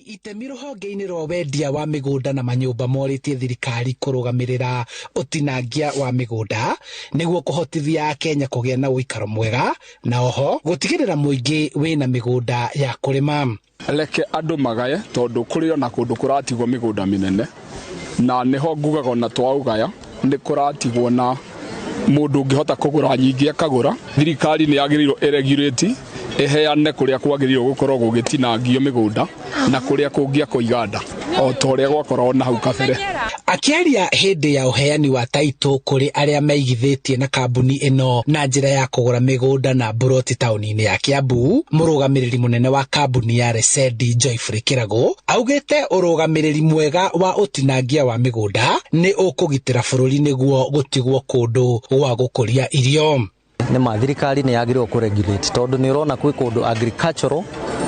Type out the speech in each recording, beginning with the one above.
Itemi rũhonge-inĩ rwa wendia wa mĩgũnda na manyũmba morĩtie thirikari kũrũgamĩrĩra ũtinangia wa mĩgũnda nĩguo kũhotithia Akenya kũgĩa na ũikaro mwega na oho gũtigĩrĩra mũingĩ wĩna mĩgũnda ya kũrĩma. Reke andũ magaye, tondũ kũrĩ ona kũndũ kũratigwo mĩgũnda mĩnene, na nĩho ngugaga ona twaũgaya nĩ kũratigwo na mũndũ ũngĩhota kũgũra nyingĩ akagũra. Thirikari nĩ yagĩrĩirwo ĩregurate, ĩheane kũrĩa kwagĩrĩirwo gũkorwo gũgĩtinangio mĩgũnda na kũrĩa kũngĩakwo iganda o ta ũrĩa gwakoragwo na hau kabere. Akĩaria hĩndĩ ya ũheani wa taitũ kũrĩ arĩa meigithĩtie na kambuni ĩno na njĩra ya kũgũra mĩgũnda na mburoti taũni-inĩ ya Kiambu, mũrũgamĩrĩri mũnene wa kambuni ya Resendi Joyfrey Kĩragũ augĩte ũrũgamĩrĩri mwega wa ũtinangia wa mĩgũnda nĩ ũkũgitĩra bũrũri nĩguo gũtigwo kũndũ gwa gũkũria irio. Nĩ ma thirikari nĩ yagĩrĩirwo kũregulate, tondũ nĩ ũrona kwĩ kũndũ agricultural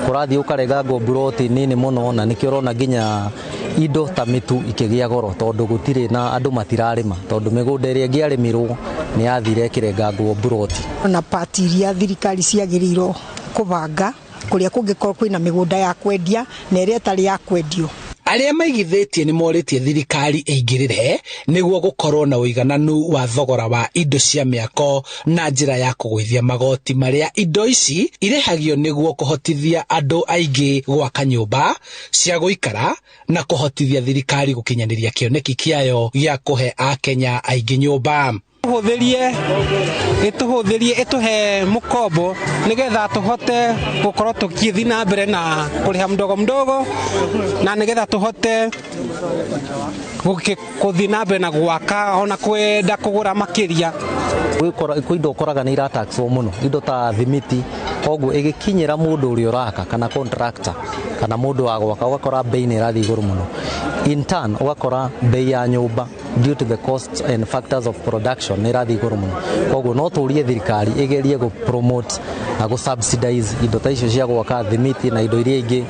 kũrathiĩ ũkarengangwo mburoti nini mũno, na nĩkĩo ũrona nginya indo ta mĩtu ikĩgĩa goro, tondũ gũtirĩ na andũ matirarĩma, tondũ mĩgũnda ĩrĩa ĩngĩarĩmirwo nĩ yathire ĩkĩrengangwo mburoti. Na pati iria thirikari ciagĩrĩirwo kũbanga kũrĩa kũngĩkorwo kwĩna mĩgũnda ya kwendia na ĩrĩa ĩtarĩ ya kwendio. Arĩa maigithĩtie nĩ morĩtie thirikari ĩingĩrĩre nĩguo gũkorwo na ũigananu wa thogora wa indo cia mĩako na njĩra ya kũgũithia magoti marĩa indo ici irĩhagio nĩguo kũhotithia andũ aingĩ gwaka nyũmba cia gũikara na kũhotithia thirikari gũkinyanĩria kĩoneki kĩayo gĩa kũhe Akenya aingĩ nyũmba. Hũthĩrie ĩtũhũthĩrie, ĩtũhe mũkombo nĩgetha tũhote gũkorwo tũkĩthiĩ na mbere na kũrĩha mdogo mdogo, na nĩgetha tũhote gũthiĩ na mbere na gwaka ona kwenda kũgũra makĩria. Kwĩ indo ũkoraga nĩ irataxwo mũno, indo ta thimiti, koguo ĩgĩkinyĩra mũndũ ũrĩa ũraka kana contractor kana mũndũ wa gwaka, ũgakora bei nĩ ĩrathiĩ igũrũ mũno. In turn ũgakora bei ya nyũmba due to the costs and factors of production nĩ ĩrathiĩ igũrũ mũno. Koguo no tũrie thirikari ĩgerie gũ promote na gũ subsidize indo ta icio cia gwaka, thimiti na indo iria ingĩ.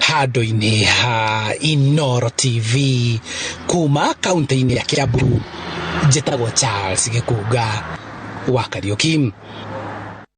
Handũ-inĩ ha Inooro TV kuma kaunti-inĩ ya Kiambu, njĩtagwo Charles Gĩkunga wa Kariũki.